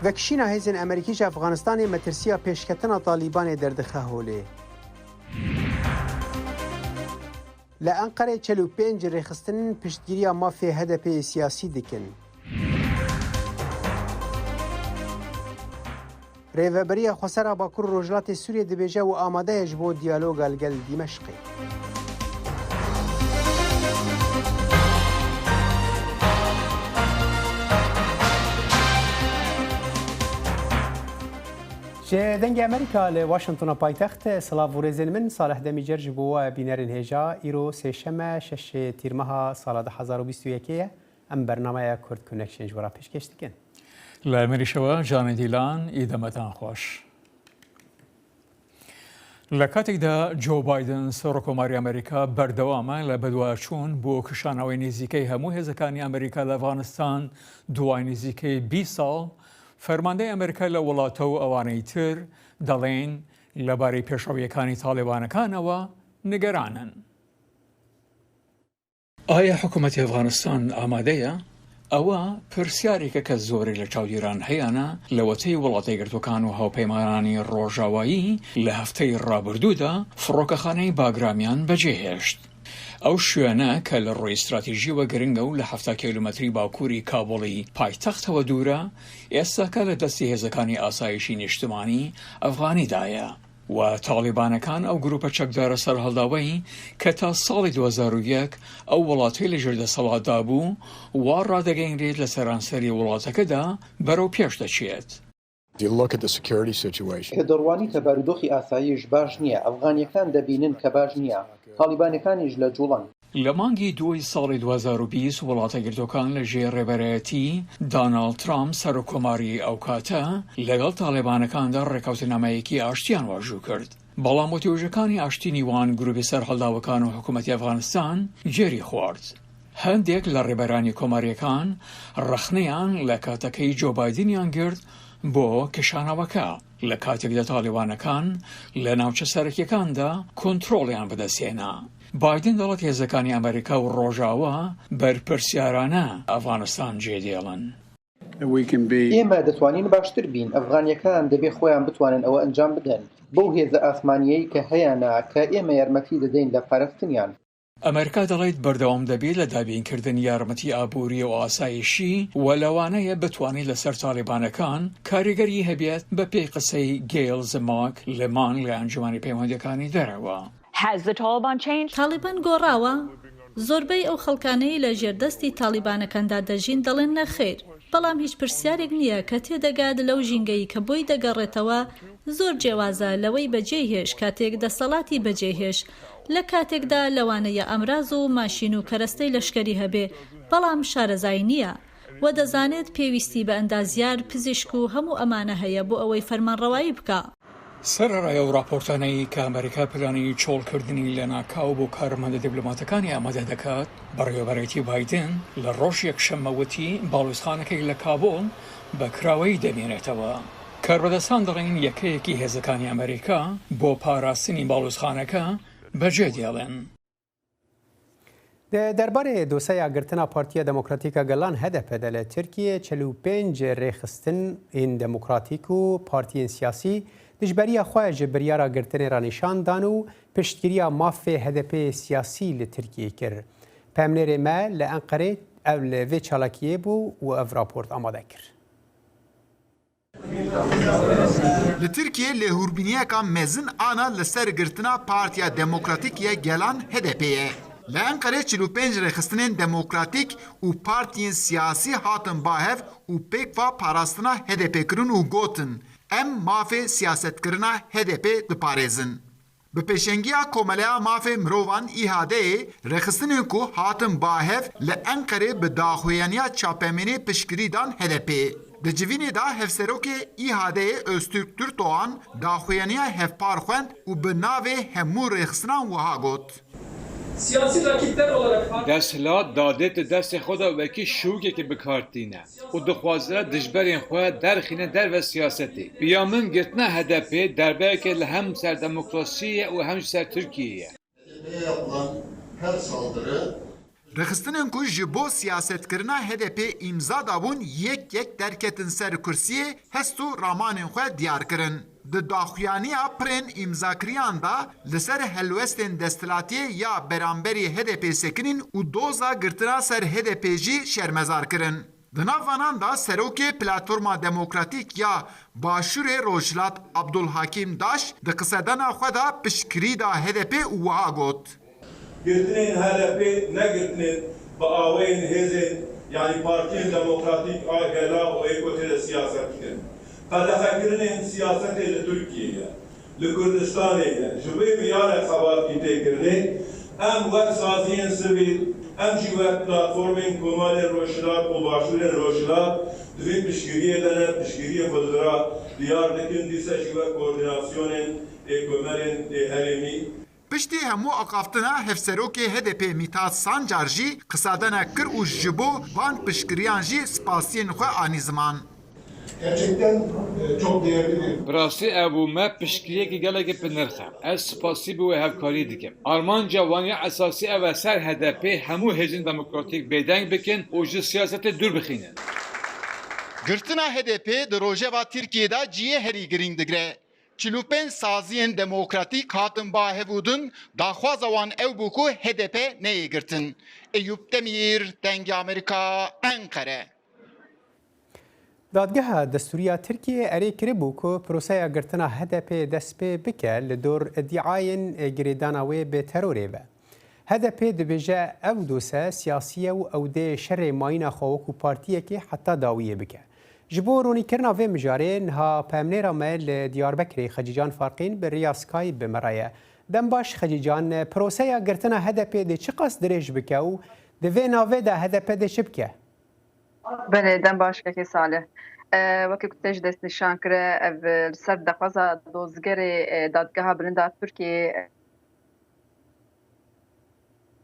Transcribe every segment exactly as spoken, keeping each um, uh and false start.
Vekişîna hêzên Amerîkî ji Efxanistanê metirsiya pêşketina Talîbanê derdixe holê. Li Enqerê çil û pênc rêxistin piştgiriya mafê H D P'ê siyasî dikin. Rêveberiya Xweser a Bakur û Rojhilatê Sûriyê dibêje û amade ye ji bo diyaloga li gel Dîmeşqê. Ji Dengê Amerîka li Washingtona paytext, silav û rêzên min, Salih Demîcer ji bo we bînerên hêja. Îro sêşeme, şeşê Tîrmeha sala du hazar û bîst û yekê ye. Em bernameya Kurd Connection ji we re pêşkêş dikin. Li Amerîşewa Canê Dîlan, îdemetan xweş. لە کاتێکدا جۆ بایدن سەرۆکۆماری ئەمریکا بەردەوامە لە بەدواداچوون بۆ کشانەوەی نزیکەی هەموو هێزەکانی ئەمریکا لە ئەفغانستان دوای نزیکەی بیست ساڵ، فەرماندەی ئەمریکا لە وڵاتە و ئەوانەی تر دەڵێن لەبارەی پێشڕەویەکانی تاڵیبانەکانەوە نیگەرانن. ئایا حکوومەتی ئەفغانستان ئامادەیە؟ ئەوە پرسیارێکە کە زۆرێک لە چاودێران هەیانە لەوەتەی وڵاتە یەکگرتووەکان و هاوپەیمانانی ڕۆژاوایی لە هەفتەی ڕابردوودا فڕۆکەخانەی باگرامیان بەجێهێشت. ئەو شوێنە کە لە ڕووی استراتیژیەوە گرنگە و لە حەفتا کیلومەتری باکووری کابوڵی پایتەختەوە دوورە، ئێستاکە لە دەستی هێزەکانی ئاسایشی نیشتمانی ئەفغانیدایە. و تاڵیبانەکان ئەو گروپە چەکدارە سەرهەڵداوەی کە تا ساڵی دوو هەزار و یەک ئەو وڵاتەی لە ژێر دەسەڵاتدا بوو، وا ڕادەگەیەنرێت لە سەرانسەری وڵاتەکەدا بەرەو پێش دەچێت. If you look at the security situation, کە دەڕوانیتە بارودۆخی ئاسایش باش نییە، ئەفغانیەکان دەبینن کە باش نییە، تاڵیبانەکانیش لە جوڵەن. لە مانگی دووی ساڵی دوو هەزار و بیست وڵاتە یەکگرتووەکان لە ژێر ڕێبەرایەتی داناڵد ترامپ سەرۆکۆماری ئەو کاتە لەگەڵ تاڵێبانەکاندا ڕێکەوتنامەیەکی ئاشتیان واژوو کرد. بەڵام وتیوژەکانی ئاشتی نیوان گروپی سەرهەڵداوەکان و حکوومەتی ئەفغانستان گێری خوارد. هەندێک لە ڕێبەرانی کۆماریەکان ڕەخنەیان لە کاتەکەی جۆ بایدنیان گرت بۆ کشانەوەکە، لە کاتێکدا تاڵیبانەکان لە ناوچە سەرەکیەکاندا کۆنترۆڵیان بەدەستهێنا. بایدن دەڵێت هێزەکانی ئەمریکا و ڕۆژاوا بەرپرسیارانە ئەفغانستان جێدێڵن. We can be ئێمە دەتوانین باشتر بین. ئەفغانیەکان دەبێ خۆیان بتوانن ئەوە ئەنجام بدەن. بەو هێزە ئاسمانیەی کە هەیانە کە ئێمە یارمەتی دەدەین لە پاراستنیان. ئەمریکا دەڵێت بەردەوام دەبێت لە دابینکردن یارمەتی ئابووری و ئاسایشی و لەوانەیە بتوانێت لەسەر تاڵیبانەکان کاریگەری هەبێت، بە پێی قسەی گەیڵ زماک لەمان لە ئەنجومەنی پەیوەندەکانی دەرەوە. Has the Taliban changed? تاڵیبان گۆڕاوە؟ زۆربەی ئەو خەڵکانەی لە ژێردەستی تاڵیبانەکاندا دەژین دەڵێن نەخێر، بەڵام هیچ پرسیارێک نییە کە تێدەگات لەو ژینگەی کە بۆی دەگەڕێتەوە زۆر جیاوازە لەوەی بەجێهێشت کاتێک دەسەڵاتی بەجێهێشت، لە کاتێکدا لەوانەیە ئامراز و ماشین و کەرەستەی لەشکەری هەبێ، بەڵام شارەزای نییە و دەزانێت پێویستی بە ئەندازیار، پزیشک و هەموو ئەمانە هەیە بۆ ئەوەی فەرمانڕەوایی بکا. سەرەڕای ئەو ڕاپۆرتانەی کە ئەمریکا پلانی چۆڵکردنی لە ناکاو بۆ کارمەندە دیبلۆماتەکانی ئامادە دەکات، بەڕێوەبەرایەتی بایدن لە ڕۆژ یەکشەممە وتی باڵوێزخانەکەی لە کابۆڵ بە کراوەیی دەمێنێتەوە. کاربەدەستان دەڵێن یەکەیەکی هێزەکانی ئەمریکا بۆ پاراستنی باڵوێزخانەکە بەجێ دێڵێن. Di derbarê doseya girtina Partiya Demokratîk a Gelan, H D P, de li Tirkiyê, çil û pênc rêxistin ên demokratîk û partiyên siyasî dijberiya xwe ji biryara girtinê re nîşan dan û piştgiriya mafê H D P'ê siyasî li Tirkiyê kir. Peyamnêrê me li Enqerê ew li vê çalakiyê bû û ev raport amade kir. Li Tirkiyê lêhûrbîniyeka mezin ana li ser girtina Partiya Demokratîk ya Gelan, H D P, ye. Li Enqerê çil û pênc rêxistinên demokratîk û partiyên siyasî hatin ba hev û pêkva parastina H D P kirin û gotin, Em mafê siyasetkirina H D P diparêzin. Bi pêşengiya Komeleya Mafê Mirovan, İHAD'ê, rêxistinên ku hatin ba hev li Enqerê bi daxuyaniya çapemênê piştgirî dan H D P'ê. Di civînê de hevserokê İHAD'ê Öztürk Türkdoğan daxuyaniya hevpar xwend û bi navê hemû rêxistinan wiha got. Siyasi rakipler olarak Desthilat dadê di destê xwe de wekî şûkekê bi kar tîne û dixwaze dijberên xwe derxîne derve siyasetê. Bi ya min girtina H D P'ê derbeyeke li hem ser demokrasiyê ye û hem jî ser Tirkiyeyê ye. H D P'ye yapılan her saldırı Rêxistinên ku ji bo siyasetkirina H D P îmza dabûn, yek yek derketin ser kursiyê, hest û ramanên xwe diyar kirin. Di daxuyaniya pirên îmzakiriyan de li ser helwestên desthilatiyê ya beramberî H D P sekinîn û doza girtina ser H D P jî şermezar kirin. Di nav vanan de serokê Platforma Demokratîk ya Başûrê Rojhilat Abdulhakîm Daş di qisedana xwe de piştgirî da H D P û wiha got. Girtinên H D P ne girtinên bi aweyên hêzên, yanî partiyên demokratîk a gela û ê ku tê de siyaset dikin. Qedexekirinên siyasetê li Tirkiyê ye. Li Kurdistanê ye. Ji vê biyane xebatî tê kirinê, em wek saziyên sivîl, em jî wek platformên Komarê Rojhilat û Başûrên Rojhilat di vê piştgiriyê de ne, piştgiriyê xwe di vira diyar dikin, dîsa jî wek koordînasyonên ê komarên ê herêmî. Piştî hemû axaftina Hevserokê H D P Mîthat Sancar jî qisadene kir û ji bo van piştgiriyan jî spasiyên xwe anî ziman. Gerçekten, e, çok değerli bir Bi rastî ev bû me piştgiriyekî gelekî bi nirx e. Ez spasî bi wê hevkariyê dikim. Armanca wan ya esasî ev e ser H D P hemû hêzên demokratîk bêdeng bikin û ji siyasetê dûr bixînin. Girtina H D P di rojeva Tirkiyê de cihê herî girîng digire. Çil û pênc saziyên demokratîk hatin ba hev û din, daxwaza wan ew bû ku H D P neyê girtin. Eyûp Demîr, Dengê Amerîka, Enqere. Dadgeha Destûrî ya Tirkiyê erê kiribû ku proseya girtina H D P dest pê bike li dor îdîayên girêdana wê bi terorê ve. H D P dibêje ew dose siyasî ye û ew dê şerê mayîna xwe wekû partiyekê heta dawiyê bike. Ji bo ronîkirina vê mijarê niha peyamnêra me li Diyarbekirê Xecîcan Farqîn bi riya Skype bi me re ye. Dem baş Xecîcan, proseya girtina H D P dê çiqas dirêj bike û di vê navê de H D P dê çi bike? Belê, dem baş kekê Salih. E, wekî ku te jî destnîşan kire, ev, e, li ser daxwaza dozgerê, e, Dadgeha Bilind a Tirkiyê,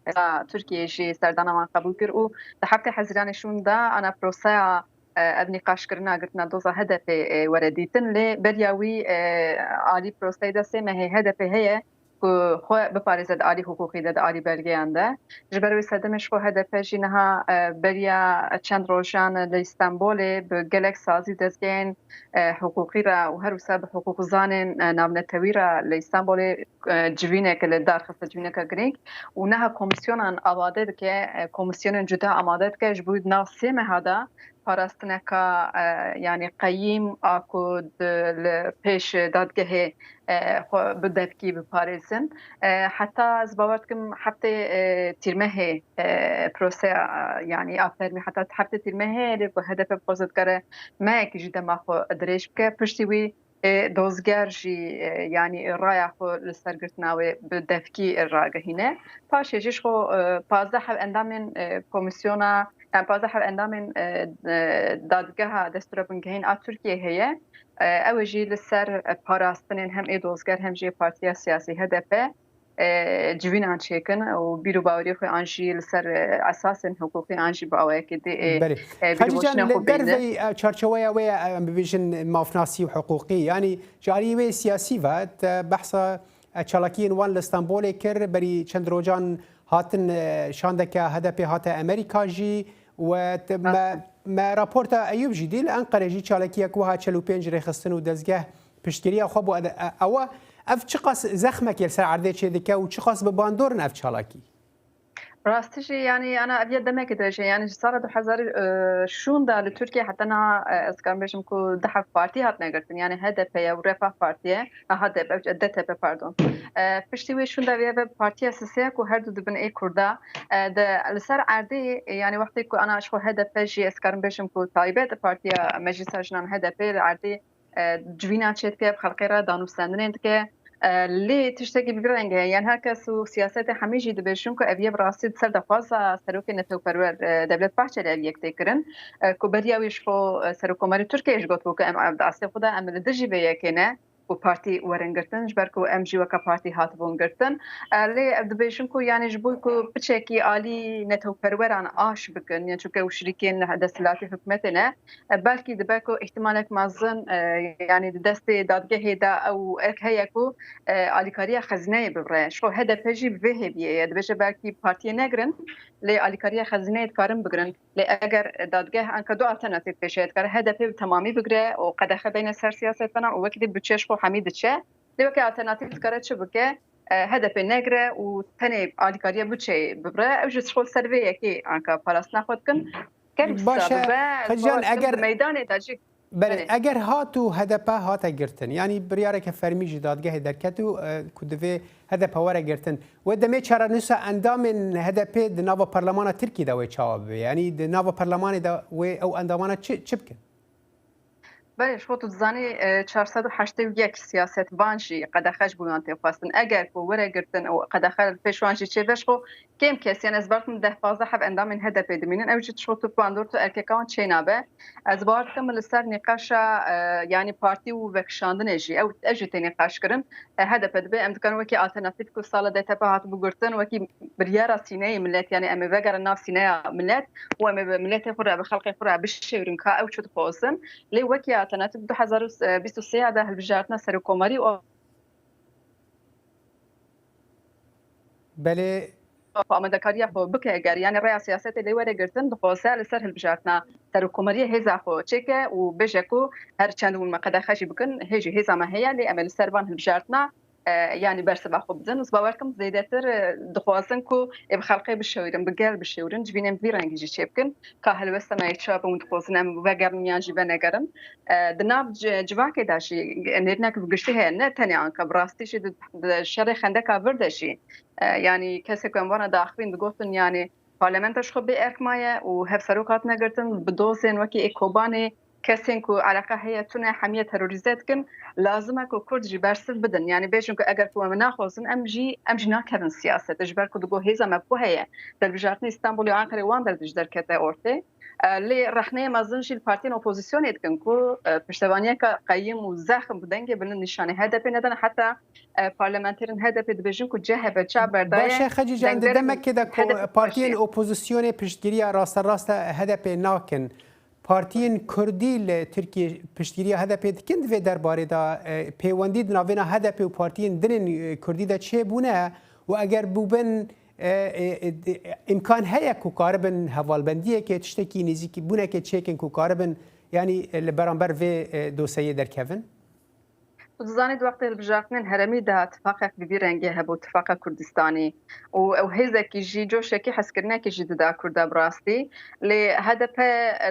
e, Tirkiyê jî serdana wan qebûl kir û di heftê Hezîranê şûn de ana proseya, e, ev nîqaşkirina girtina doza H D P, e, were dîtin. Lê beriya wî, e, alî proseyê de sê mehê H D P heye ku xwe biparêze di alî hiqûqî de, di alî belgeyan de. Ji ber wê sedemê ji xwe H D P jî niha, e, beriya çend rojan li Îstanbolê bi gelek sazî dezgehên, e, hiqûqî re û her wisa bi hiqûqzanên, e, navnetewî re li Îstanbolê, e, civîneke li dar xiste, civîneke girîng û niha komîsyonan amade dike, e, komîsyonên cuda amade dike ji bo di nav sê meha de parastineka, e, yanî qeyîm a ku di, li pêş dadgehê, e, xwe bi devkî biparêzin. E, heta ez bawer dikim heftê, e, tîrmehê, e, proseya, e, yanî a fermî heta heftê tîrmehê lê ku H D P bi xwe zî dikare mehekî jî dema xwe dirêj bike. Piştî wî, e, dozger jî, e, yanî raya xwe li ser girtina wê bi devkî ragihîne. Paşê jî ji xwe, e, pazdeh hev endamên, e, komîsyona, yani pazdeh hev endamên, e, e, dadgeha destûra bingehîn a Tirkiyê heye. E, ew ê jî li ser, e, parastinên hem ê dozger hem jî ê partiya siyasî H D P, e, civînan çêkin û bîr û baweriyê xwe an jî li ser, e, esasên hiqûqî an jî bi awayekê dê, e, Belê. E, Xecîcan, bîrîvetina xwe li bînin. Dervey, e, çarçeweya wê, e, em bibêjin mafnasî û hiqûqî, yanî ji aliyê wê siyasî ve te behsa, e, çalakiyên wan li Stenbolê kir, berî çend rojan hatin, e, şandeke H D P hate Amerîka jî, we te, me, me raporta Eyûb jî dî li Enqere jî çalakiyek wiha çel û pênc rêxistin û dezgeh piştgiriya xwe bû. Ede-, e-, ewa, ev çiqas zexmekê li ser erdê çêdike û çiqas bi bandor in ev çalakî? Rastî jî, yanî, ana ev yê demekê dirêj e. Yanî, ji sala du hezar, e, şûn de li Tirkiye heta niha, e, ez karim bêjim ku du hev partî hatine girtin. Yanî, H D P ye û Refah Partî ye. Ha, H D P, D T P, pardon. E, piştî wê şûn de vê ve partiya sisê ye ku her du dibin ê Kurda. E, de, li ser erdê, e, yanî, wextê ku ana ji xwe H D P jî ez karim bêjim ku taybet partiya Meclisa Jinan H D P li erdê e, civînan çêdike, bi xelkê re danûstendinê dike. E, lê tiştekî bi vî rengî heye. Yanî her kes û siyasetê hemî jî dibêjin ku ev yê bi rastî di ser daxwaza serokê netewperwer, e, Devlet Bahçelî ev yek tê kirin, e, ku beriya wî ji xwe, e, Serokkomarê Tirkiyeyê jî gotibû ku em, ev di eslê xwe de em li dijî vê yekê ne. ku partî werin girtin, ji ber ku em jî weke partî hatibûn girtin. E, lê ev dibêjin ku, yanî, ji bo ku piçekî alî netewperweran aş bikin, ya çunke ew şirîkên desthilatî hikûmetê ne, e, belkî dibe ku îhtimalek mezin, e, yanî, di destê dadgehê de ew erk heye ku, e, alîkariya xezîneyê bibire. Ji xwe H D P jî bi vê hêviyê ye. Dibêje belkî partiyê negirin, lê alîkariya xezîneyê dikarin bigirin. Lê eger dadgeh anka du alternatîf pêşe dikare, H D P bi temamî bigire û qedexe beyne ser siyasetvanan û wekî dî budçe ji xwe hemî diçe. Lê wekî alternatîf dikare çi bike? E, H D P negire û tenê alîkariya budçeyê bibire. Ew jî ji xwe ser vê yekê anka parastina xwe dikin. Gelek Baş e, sax be, Xecîcan, bawer dikim eger di meydanê de jî Belê, Belê. Eger hat û H D P hate girtin, yanî biryareke fermî ji dadgehê derket û, e, ku divê H D P were girtin, wê demê çarenûsa endamên H D P di nava parlemana Tirkiyê de wê çawa bibe? Yanî di nava parlemanê de wê ew endamana çi, çi bikin? Belê, ji xwe tu dizanî, e, çar sed û heştê û yek siyasetvan jî qedexe ji bo wan tê xwestin. Eger ku were girtin û qedexe li pêş wan jî çêbe, ji xwe kêm kes, yanî ez bawer dikim deh pazdeh heb endamên H D P dimînin, ew jî ji xwe tu bandor tu erkeka wan çênabe. Ez bawer dikim li ser nîqaşa, e, yanî partî û vekişandinê jî, ew, ev jî tê nîqaş kirin. E, H D P dibe, em dikarin wekî alternatîf ku sala D T P hatibû girtin, wekî biryara sîneyê millet, yanî em ê vegerin nav sîneya millet û em ê bi milletê xwe re, bi xelkê xwe re bişêwirin ka ew çi dixwazin. Lê wekî alternatîf du hezar û bîst û sê de hilbijartina serokkomarî û Belê. Xwe amadekariya xwe bike, eger, yanî, rêya siyasetê lê were girtin, dixwaze li ser hilbijartina serokkomariyê hêza xwe çêke û bêje ku her çend hûn me qedexe jî bikin, hê jî hêza me heye, lê em ê li ser van hilbijartina, e, yanî, bersiva xwe bidin. Ez bawer dikim zêdetir, e, dixwazin ku ê bi xelkê bişewîrin, bi gel bişewîrin, civînên bi vî rengî jî çêbikin. Ka helwesta me yê çi be, hûn dixwazin em vegerin yan jî venegerin. E, di nav ci-, civakê de jî, nêrînek bi giştî heye, ne tenê anka, bi rastî jî di, di şerê xendeka vir de jî, e, yanî kesê ku em wana diaxivîn digotin, yanî parlamento ji xwe bê erk maye û hevserok hatine girtin, bi dozên wekî ê Kobanê, kesên ku eleqe heye tune hemiye terorîze dikin, lazim e ku Kurd jî bersiv bidin. Yanî bêjin ku eger ku em naxwazin, em jî, em jî nakevin siyasetê, ji ber ku digo hêza me ku heye, di hilbijartinê Îstanbulê û Anqerê wan der jî derkete ortê. E, lê rexneyê mezin jî li partiyên opozîsyonê dikin ku, e, piştevaniyeke qeyim û zexm bi dengê bilind nîşanî H D P nedane. Heta, e, parlamenterên H D P dibêjin ku C H P çawa berdaye. Baş e, Xecîcan, di demekê de ku partiyên opozîsyonê piştgiriya rasterast a H D P nakin, partiyên kurdî li Tirkiyê piştgiriya H D P dikin di vê derbarê de, e, pêwendî di navêna H D P û partiyên dinên, e, kurdî de çêbûne û eger bûbin, e, e, e, îmkan heye ku karibin hevalbendiyekê, tiştekî nêzîkîbûnekê çêkin ku karibin, yanî, e, li beramber vê, e, dosyeyê derkevin? Tu dizanî di wextê hilbijartinên herêmî de tifaqek bi vî rengê hebû, tifaqa Kurdistanî. Û ew hêzekî jî, coşekî, hezkirinekî jî dida Kurda bi rastî. Lê H D P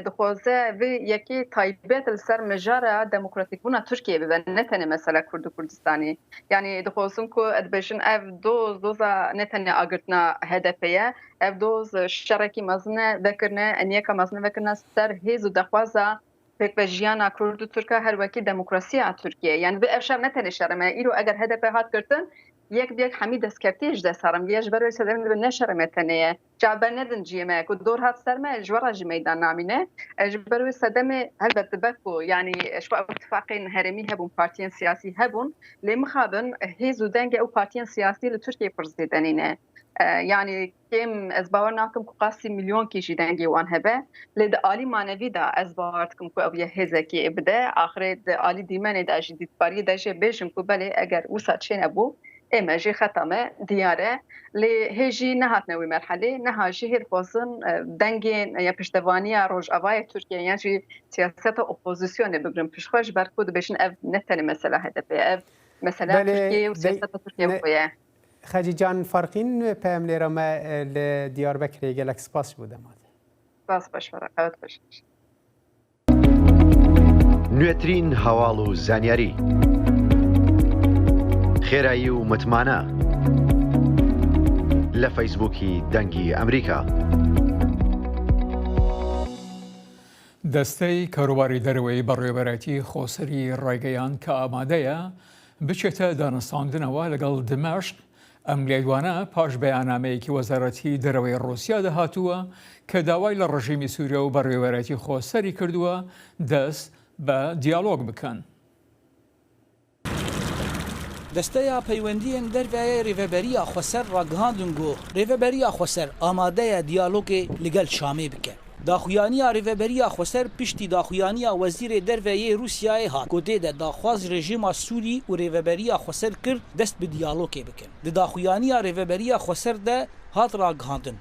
dixwaze vê yekê taybet li ser mijara demokratîkbûna Tirkiyeyê bibe, ne tenê mesela Kurd û Kurdistanî. Yanî dixwazin ku, ez dibêjin, ev doz, doza ne tenê agirtina H D P ye. Ev doz şerekî mezin e vekirine, eniyeka mezin e vekirine ser hêz û dexwaza pêkvejiyana Kurd û Tirka, her wekî demokrasiya Tirkiyeyê. Yanî vê ev şer ne tenê şerê me ye. Îro eger H D P hat girtin, yek bi yek hemî destkeftiyê ji dest herin. Vê ji ber wê sedemê dibe ne şerê me tenê ye. Çawa bernedin cihê me ku dor hat ser me, ji we re jî meydan namîne. E, ji ber wê sedemê helbet dibe ku, yanî, ji xwe ew tifaqên herêmî hebûn, partiyên siyasî hebûn, lê mixabin hêz û dengê ew partiyên siyasî li Tirkiyeyê pir zêde nîne. E, yanî kêm, ez bawer nakim ku qasî milyonkî jî dengê wan hebe, lê di alî manevî de ez bawer dikim ku ew yê hêzekî bide. Axirê di alî dîmenê de jî, dîtbariyê de jî bêjin ku belê, eger wisa çênebû, ê me jî xeta me diyar e. Lê hê jî nehatine wê merhelê, niha jî hê dixwazin, e, dengên ya piştevaniya Rojavayê Tirkiye yan jî siyaseta opozîsyonê bigirin pişt xwe, ji ber ku dibêjin ev ne tenê mesela H D P ye, ev mesela Tirkiye û siyaseta Tirkiye xwe ye. Xecîcan Farqîn, peyamnêra me, e, li Diyarbekirê, gelek spas ji bo dema te. Spas, xweş be, qewet xweş. Nûetirîn hewaڵ û زانیاری. خێرایی و متمانە لە فەیسبووکی دەنگی ئەمریکا. دەستەی کاروباری دەرەوەی بەڕێوەبەرایەتی خۆسەری ڕایگەیاند کە ئامادەیە بچێتە دانوستاندنەوە لەگەڵ دمەشق. ئەم لێدوانە پاش بەیاننامەیەکی وەزارەتی دەرەوەی ڕووسیا دەهاتووە کە داوای لە ڕژیمی سووریا و بەڕێوەبەرایەتی خۆسەری کردووە دەست بە دیالۆگ بکەن. Desteya Peywendiyên Derve yê Rêveberiya Xweser ragihandin ku Rêveberiya Xweser amade ye diyalogê li gel Şamê bike. Daxuyaniya Rêveberiya Xweser piştî daxuyaniya Wezîrê Derve yê Rûsyayê hat ku tê de daxwaz rejîma Sûrî û Rêveberiya Xweser kir dest bi diyalogê bikin. Di daxuyaniya Rêveberiya Xweser de hat ragihandin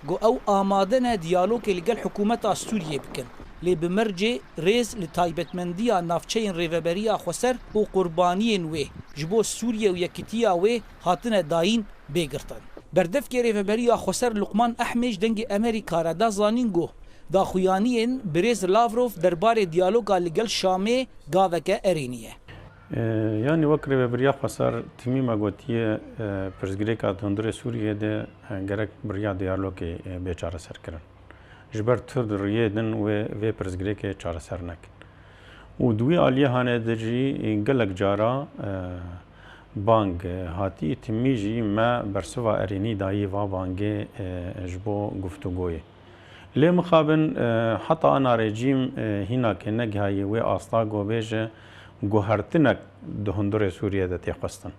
ku ew amade ne diyalogê li gel hikûmeta Sûriyê bikin, lê bi mercê rêz li taybetmendiya navçeyên Rêveberiya Xweser û qurbaniyên wê ji bo Sûriye û yekitiya wê hatine dayîn bê girtin. Berdevkê Rêveberiya Xweser Luqman Ehmê ji Dengê Emerîka re da zanîn ku daxuyaniyên birêz Lavrov derbarê diyaloga li gel Şamê gaveke erênî ye. E, yanî wek Rêveberiya Xweser timî me gotiye, e, pirsgirêka di hundirê Sûriyê de, e, gerek bi riya diyalogê, e, bê çareserkirin. Ji ber tu riyê din wê vê pirsgirêkê çareser nekin. Û di wî aliyê hane de jî gelek cara, e, bang, e, hatî, timî jî me bersiva erênî dayî va bangê, e, ji bo guftûgoyê. Lê mixabin, e, heta ana rejîm, e, hînakê negihaye wê asta ku bêje guhertinek di hundirê Sûriyê de tê xwestin.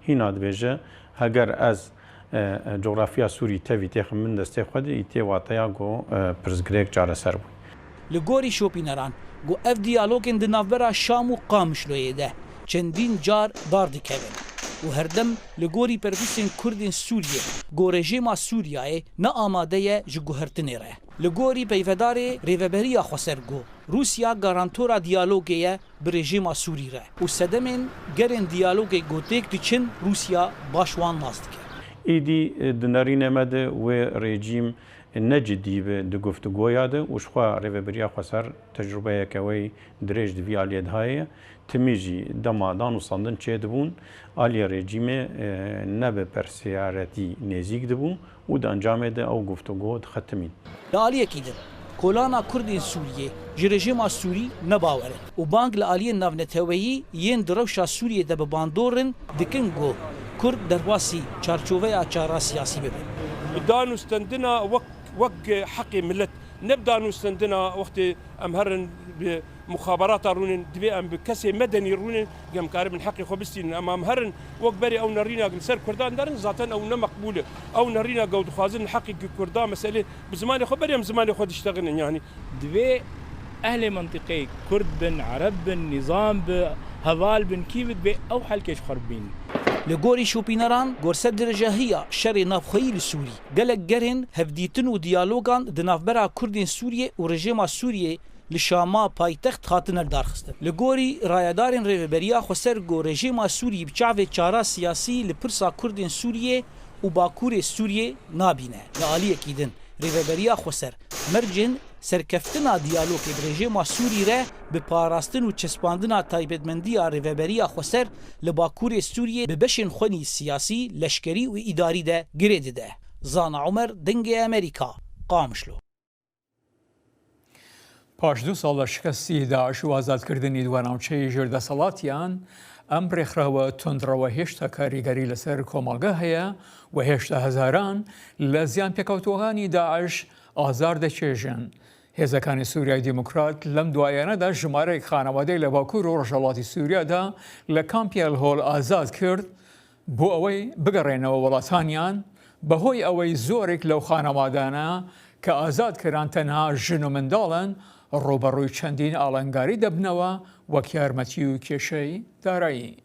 Hîna dibêje, heger ez, e, e, cografiya Sûrî tevî têxim min destê xwe de, î tê wateya ku, e, pirsgirêk çareser bû. Li gorî şopîneran, ku ev diyalogên di navbera Şam û Qamişloyê de çendîn car dar dikevin û herdem li gorî perpîsên Kurdên Sûriyê, ku rejîma Sûriyayê ne amade ye ji guhertinê re. Li gorî peyvedarê Rêveberiya Xweser ku Rûsya garantora diyalogê ye bi rejîma Sûrî re û sedemên gerên diyalogê ku têk diçin Rûsya baş wan nas dike. Îdî, e, di nerînê me de wê rejîm ne cidî be di guftûgoya de û ji xwe Rêveberiya Xweser tecrubeyeke wê dirêj di vî aliyê de heye. Timî jî dema danûstandin çêdibûn, aliyê rejîmê, e, ne bi persiyaretî nêzîk dibû û di encamê de ew guftûgo dixetimîn. Li aliyekî din, kolana Kurdên Sûriyê ji rejîma Sûrî ne bawer in û bang li aliyên navneteweyî yên di rewşa Sûriyê de bi bandor in dikin ku Kurd derbasî çarçoveya çara siyasî bibin. Bi danûstendina wek, wek heqê milet, ne bi danûstendina wextê em herin bi muxaberata rûnin, divê em bi kesê medenî rûnin, em karibin heqê xwe bistînin. Em, em herin wek berê ew nerîna li ser Kurdan derin, zaten ew ne meqbûl e. Ew nerîna ku ew dixwazin heqê Kurdan meselê bi zimanê xwe berê em zimanê xwe diştexinin, yanî. Divê ehlê mentiqeyê Kurd bin, Ereb bin, nîzam bi, heval bin, kî bi, divê ew helkê ji xwe bibînin. Li gorî şopîneran, gorse dirêjahiya şerê navxweyî li Sûrî, gelek gerên hevdîtin û diyalogan di navbera Kurdên Sûriyê û rejîma Sûriyê li Şama paytext hatine lidarxistin. Li gorî rayedarên Rêveberiya Xweser ku rejîma Sûrî bi çavê çara siyasî li pirsa Kurdên Sûriyê û Bakurê Sûriyê nabîne. Li aliyekî din, Rêveberiya Xweser mercên serkeftina diyalogê bi rejîma Sûrî re bi parastin û çespandina taybetmendiya Rêveberiya Xweser li Bakurê Sûriyê bi beşên xwenî siyasî, leşkerî û îdarî de girê dide. Zana Omer, Dengê Emerîka, Qamişlo. Paş du sala şikestî DAIŞ û azadkirdinî di we navçeyê ji desthelatiyan, em rêxrewa tundrewa hêşta karîgerî li ser komelge heye û hêşta hezaran li ziyan pêkewtûhanî DAIŞ azar dikêşin. Hêzekani Sûriyayê Demokrat lem duayene de jimareyek xanewadeyê li Bakur û Rojhelatî Sûriya de li kampê El Hol azad kir. بۆ ئەوەی بگەڕێنەوە وڵاتانیان، بەهۆی ئەوەی زۆرێک لەو خانەوادانە کە ئازاد کران تەنها ژن و منداڵن، ڕوبەڕووی چەندین ئاڵنگاری دەبنەوە، وەک یارمەتی و کێشەی دارایی.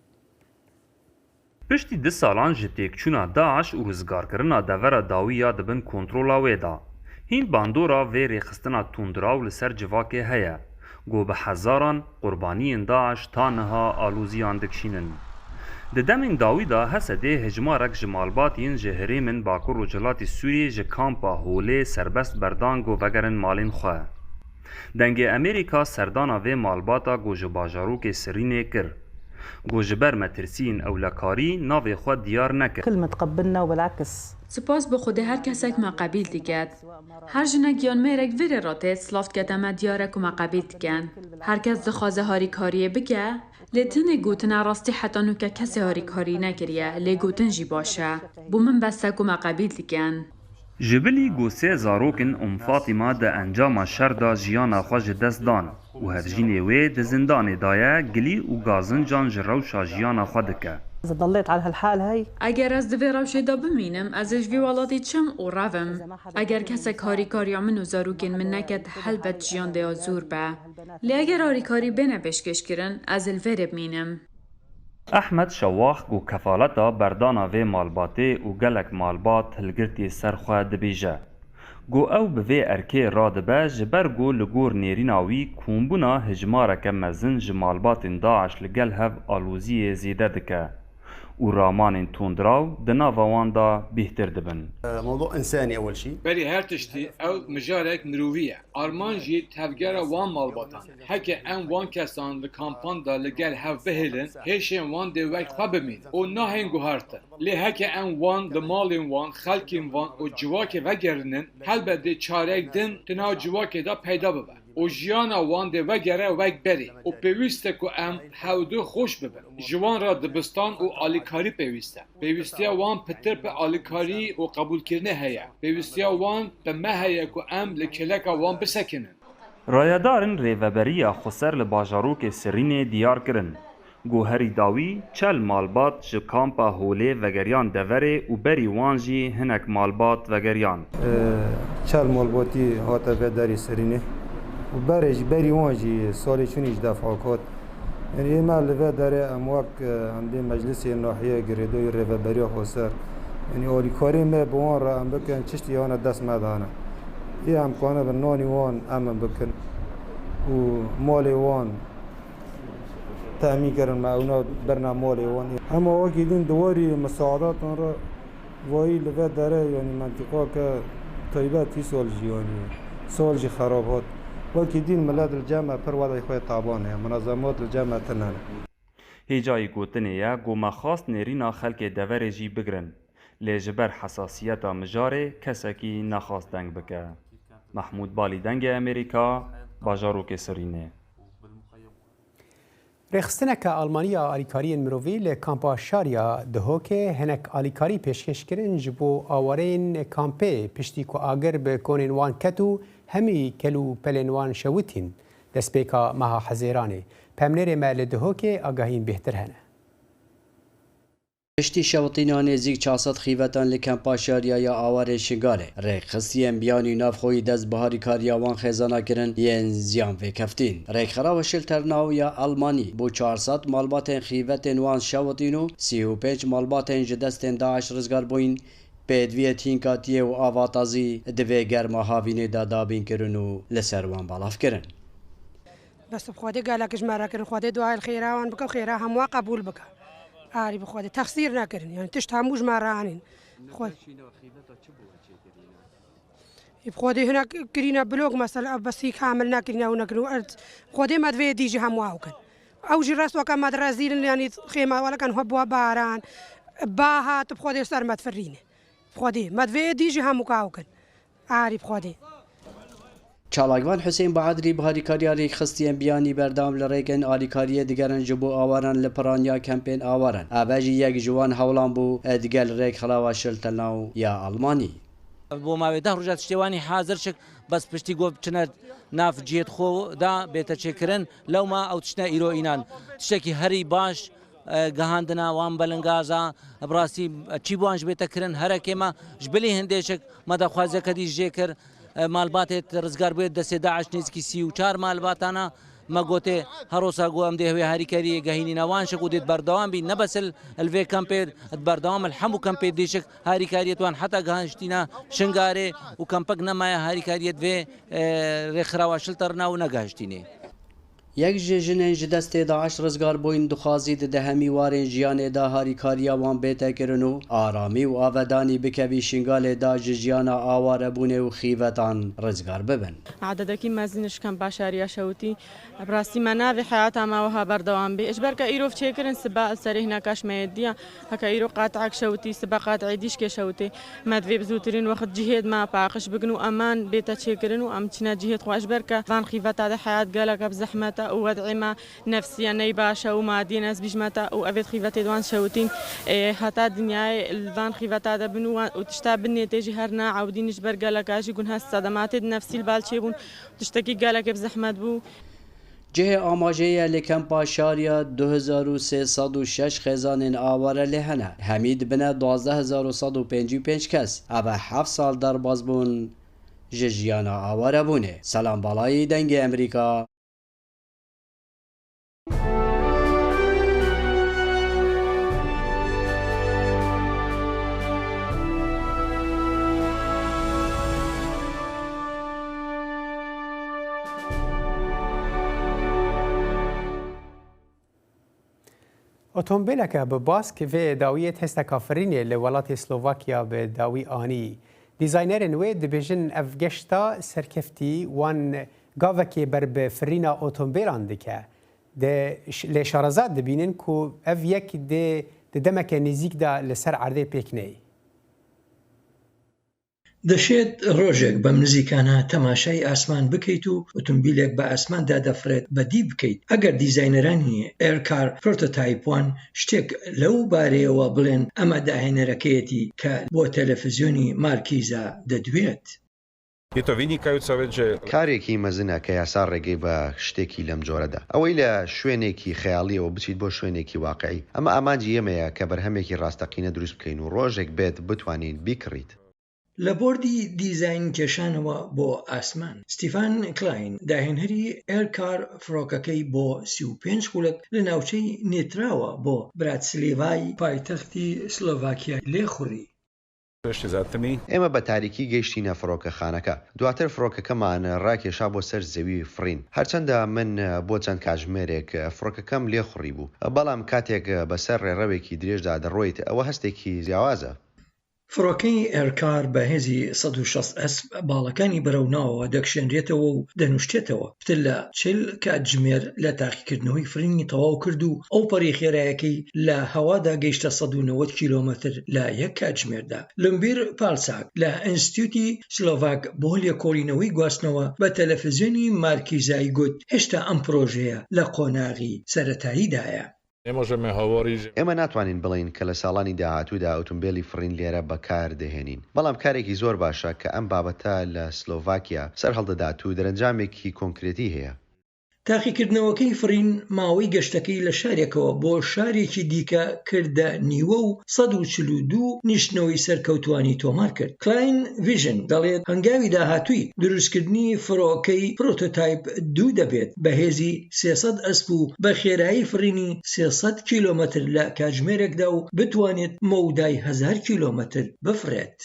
Piştî du salan ji têkçûna DAIŞ û rizgarkirina devera dawî ya di bin kontrola wê de, hîn bandora vê rêxistina tundraw li ser civakê heye, ku bi hezaran qurbaniyên DAIŞ ta niha alûziyan dikişînin. Di demên dawî de Hesedê hejmarek ji malbatiyên ji herêmên Bakur Rojhilatê Sûriyê ji kampa Holê serbest berdan ku vegerin malên xwe. Dengê Amerîka serdana vê malbata ku ji bajarokê Sirînê kir. Ku ji ber metirsiyên ewlekarî navê xwe diyar nekir. كل متقبلنا وبالعكس. Spas bo Xwedê her kesek me qebîl diket. Her jinek yan mêrek vê rê re tê, silav dikete me diyar e ku me qebîl dikin. Her kes dixwaze harîkariyê bike, lê tenê gotin e rastî heta nûke kesê harîkarî nekiriye, lê gotin jî baş e. Bo min bes e ku me qebîl dikin. Ji bilî ku sê zarokên Om Fatîma di encama şer de jiyana xwe ji dest dan û hevjînê wê di zindanê de ye, gilî û gazincan ji rewşa jiyana xwe dike. إذا ضليت على هالحال هاي. Eger ez di vê rewşê de bimînim, ez ê ji vî welatî çim û revim. Eger kesek harîkariya min û zarokên min neket, helbet jiyan dê ya zor be. Lê eger harîkarî bêne pêşkêşkirin, ez li vê rê bimînim. Ehmed Şewax ku kefaleta berdana vê malbatê û gelek malbat hilgirtî ser xwe dibêje, ku ew bi vê erkê radibe, ji ber ku li gor nêrîna wî kombûna hejmareke mezin ji malbatên DAIŞ li gel hev aloziyê zêde dike û ramanên tundraw di nava wan de bêhtir dibin. موضوع إنساني أول شيء. Berî her tiştî ew mijarek mirovî ye. Armanc jî tevgera wan malbatan e. Heke em wan kesan li kampan de li gel hev bihêlin, hêşên wan dê wek xwe bimînin û nahên guhartin. Lê heke em wan li malên wan, xelkên wan û civakê vegerînin, helbet dê çareyek din di nav civakê de peyda bibe û jiyana wan dê vegere wek berê û pêwîst e ku em hevdu xweş bibin. Ji wan re dibistan û alîkarî pêwîst e. Pêwîstiya wan pitir bi alîkarî û qebûlkirinê heye. Pêwîstiya wan bi me heye ku em li kêleka wan bisekinin. Rayedarên Rêveberiya Xweser li bajarokê Sirînê diyar kirin, ku herî dawî çel malbat ji kampa Holê vegeriyan deverê û berî wan jî hinek malbat vegeriyan. Çel malbatî hate vê derê Sirînê û berê jî, berî wan jî salê çûnî ji defa got. Yanî ê me li vê derê em wek, e, em dê meclisê nahiyê girêdayî Rêveberiya Xweser, yanî alîkarî me bi wan re em bikin, çiştî hane dest me de hene. Ê em kanibin nanî wan em em bikin û malê wan temîn kirin me, ewna birine malê wan. Hema wekî din di warî misaadatan re Vayî li vê derê, yanî mentîqake taybet îsal jî, yanî sal jî xerab hat. Wekî dîn milet li cem me pir wedê xwe taban e, munezemat li cem me tune ne. Hêjayî gotinê ye, ku me xwest nêrîna xelkê deverê jî bigirin, lê ji ber hesasiyeta mijarê kesekî nexwest deng bike. Mehmûd Balî, Dengê Amerîka, bajarokê Sirînê. Rêxistineke Almanî ya alîkariyên mirovî li kampa Şariya Duhokê hinek alîkarî pêşkêş kirin ji bo awareyên kampê, piştî ku agir bi konên wan ket û hemî kel û pelên wan şewitîn destpêka meha Hezêranê. Pemnêrê me li Duhokê agahiyên bêhtir hene. Piştî şewitîna nêzîk çar sed xîvetan li Kempa Şariya ya Awarên Şingalê, rêkxistiyên biyanî navxweyî dest bi harîkariya wan xêzana kirin yên ziyan vêkeftîn. Rêkxirawa Schilternau ya Almanî bo çar sed malbatên xîvetên wan şewitîn û sî û pênc malbatên ji destên DAIŞ rizgar bûyîn, pêdiviyê tînkatiyê û avatazî di vê germa havînê de dabîn kirin û li ser wan belav kirin. Bes bi Xwedê gelek ji me re kirin. Xwedê duayê li xêra wan bike û xêra hemû qebûl bike. Arî bi Xwedê texsîr nekirin. Yani tişt hemû ji me re anîn. Xwe-, Ê bi Xwedê hinek kirîne blok mesela, ev besî kamil nekirîne û nekirin. Erd, Xwedê me divê dî jî hemû ew kin. Ew jî rest weke me direzîlin, yani xêma weleken hwe bû baran. Ba hat bi Xwedê ser me difirîne. Bi Xwedê me divê dî jî hemû ka ew kin. Arî bi Xwedê. Çalakvan Husên Baadrî bi harîkariya rêkxistiyên biyanî berdewam li rêkên alîkariyê digerin ji bo awaran li piraniya kempên awaran. Ev e jî yek ji wan hewlan bû, e, digel rêkxirawa Schilternau ya Almanî. Bo mavê deh roja tiştê wanî hazir çik, bes piştî ku çine nav cihêt xwe da bête çêkirin, lewma ew tiştine îro înan. Tiştekî herî baş, e, gihandina wan belingaza, bi rastî, e, çî bi wan ji bête kirin, herekê me ji bilî hindê çik, me daxwaziyeke dî jê kir, e, malbatê rizgar bûye destê DAIŞ nêzîkî sî û çar malbatana, me gotê, her rosa ku em dê hewê harîkariyê gehînîna wan çik û dê berdewam bî, ne bes li, li vê kempê, berdewam li hemû kempê dî çik harîkariyê wan heta gehiştîna Şingalê û kempek nemaye harîkariyê vê, e, rêkxirawa Schilternau negehiştînê. Yek ji jinên ji destê DAIŞ rizgar bûyîn dixwazî di dehemî warên jiyanê de harîkariya wan bête kirin û aramî û avedanî bikevî Şingalê de ji jiyana awarebûnê û xîvetan rizgar bibin. Ededekî mezin ji Kempa Şariya şewitî. Bi rastî me navê heyata me wiha berdewam bê. Ji ber ke îrov çêkirin sibe li serê hineka ji me yê diya. Heke îro qat'ek şewitî, sibe qat'ê dîşkê şewitê. Me divê bi zûtirîn wext cihêd me paqij bikin û eman bête çêkirin û em çine cihêd xwe. Ji ber ke van xîveta de heyat gelek bi zehmet e û wed'ê me nefsiye ney baş e û madî ne ez bîjme te û evêt xîvetê di wan şewitîn, ê, heta dinyayê li van xîveta de bin û wan, û tişta binê tê jî her naewdîn ji ber geleka jî gunhe sedematê di nefsî li bal çêbûn. Tiştekî gelekê bi zehmet bû. Cihê amajeyê ye li Kempa Şariya du hezar û sê sed û şeş xêzanên aware lê hene. Hemî dibine duwazdeh hezar û sed û pêncî û pênc kes. Ev e heft sal derbas bûn ji jiyana awarebûnê. Selam Balayî, Dengê Emerîka. Otomobîleke bi bask vê dawiyê testeka firînê li welatê Slovakya bi dawî anî. Dîzaynerên wê dibêjin ev geşta serkeftî wan gavekê ber bi firîna otomobîlan dike. Di ş-, lê şareza dibînin ku ev yek dê di demeke nêzîk de li ser erdê pêk neyê. دەشێت ڕۆژێک بەم نزیکانە تەماشای ئاسمان بکەیت و ئۆتۆمبیلێک بە ئاسماندا دەفڕێت بەدی بکەیت. ئەگەر دیزاینەرانی ئێرکار پرۆتۆتایپ وان شتێک لەو بارەیەوە بڵێن، ئەمە داهێنەرەکەیەتی کە بۆ تەلەفزیۆنی مارکیزا دەدوێت. Je to vynikajúca vec, že کارێکی مەزنە کە یاسا ڕێگەی بە شتێکی لەم جۆرەدا. ئەوەی لە شوێنێکی خەیاڵیەوە بچیت بۆ شوێنێکی واقعی. ئەمە ئامانجی ئێمەیە کە بەرهەمێکی ڕاستەقینە دروست بکەین و ڕۆژێک بێت بتوانین بیکڕیت. لە بۆردی دیزاین کێشانەوە بۆ ئاسمان. ستیفان کلاین، داهێنەری ئێرکار، فڕۆکەکەی بۆ سی و پێنج خولەک لە ناوچەی نێتراوە بۆ براتسلیڤای پایتەختی سلۆڤاکیا لێخوڕی. Prišli za tmy. ئێمە بە تاریکی گەیشتینە فڕۆکەخانەکە. دواتر فڕۆکەکەمان ڕاکێشا بۆ سەر زەوی فڕین. هەرچەندە من بۆ چەند کاتژمێرێک فڕۆکەکەم لێخوڕی بوو، بەڵام کاتێک بەسەر ڕێڕەوێکی درێژدا دەڕۆیت، ئەوە هەستێکی جیاوازە. فڕۆکەی ئێرکار بە هێزی سەد و شەست ئەسپ باڵەکانی بەرەو ناوەوە دەکشێنرێتەوە و دەنوشتێتەوە. پتر لە چل کاتژمێر لە تاقیکردنەوەی فڕینی تەواو کرد و ئەو پەڕی خێرایەکەی لە هەوادا گەیشتە سەد و نەوەد کیلۆمەتر لە یەک کاتژمێردا. لمبیر پالساک لە ئینستیتوتی سلۆڤاک بۆ لێکۆڵینەوەی گواستنەوە بە تەلەفزیۆنی مارکیزای گوت، هێشتا ئەم پرۆژەیە لە قۆناغی سەرەتاییدایە. Nie możemy hovorić, że ئێمە ناتوانین بڵێین کە لە ساڵانی داهاتوودا ئۆتۆمبیلی فڕین لێرە بەکار دەهێنین، بەڵام کارێکی زۆر باشە کە ئەم بابەتە لە سلۆڤاکیا سەر هەڵدەدات و دەرەنجامێکی کۆنکرێتی هەیە. تاقیکردنەوەکەی فڕین ماوەی گەشتەکەی لە شارێکەوە بۆ شارێکی دیکە کردە نیوە و سەد و چل و دوو نیشتنەوەی سەرکەوتوانی تۆمار کرد. کلاین ڤیژن دەڵێت هەنگاوی داهاتووی دروستکردنی فڕۆکەی پرۆتۆتایپ دوو دەبێت بە هێزی سێ سەد ئەسپ و بە خێرایی فڕینی سێ سەد کیلۆمەتر لە کاتژمێرێکدا و بتوانێت مەودای هەزار کیلۆمەتر بفڕێت.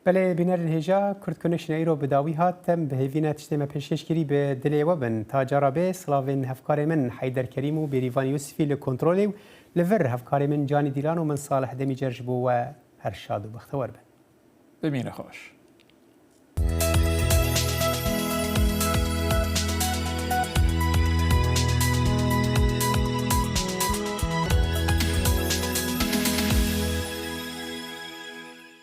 Belê bînerên hêja Kurd Connection îro bi dawî hat. Em bi hêvî ne tiştê me pêşkêş kirî bi dilê we bin. Ta cara bê, silavên hevkarê min Heyder Kerîm û Bêrîvan Yûsifî li kontrolê û li vir hevkarê min Canî Dîlan û min Salih Demîcer ji bo we her şad û bextewar bin. Bimîne xweş.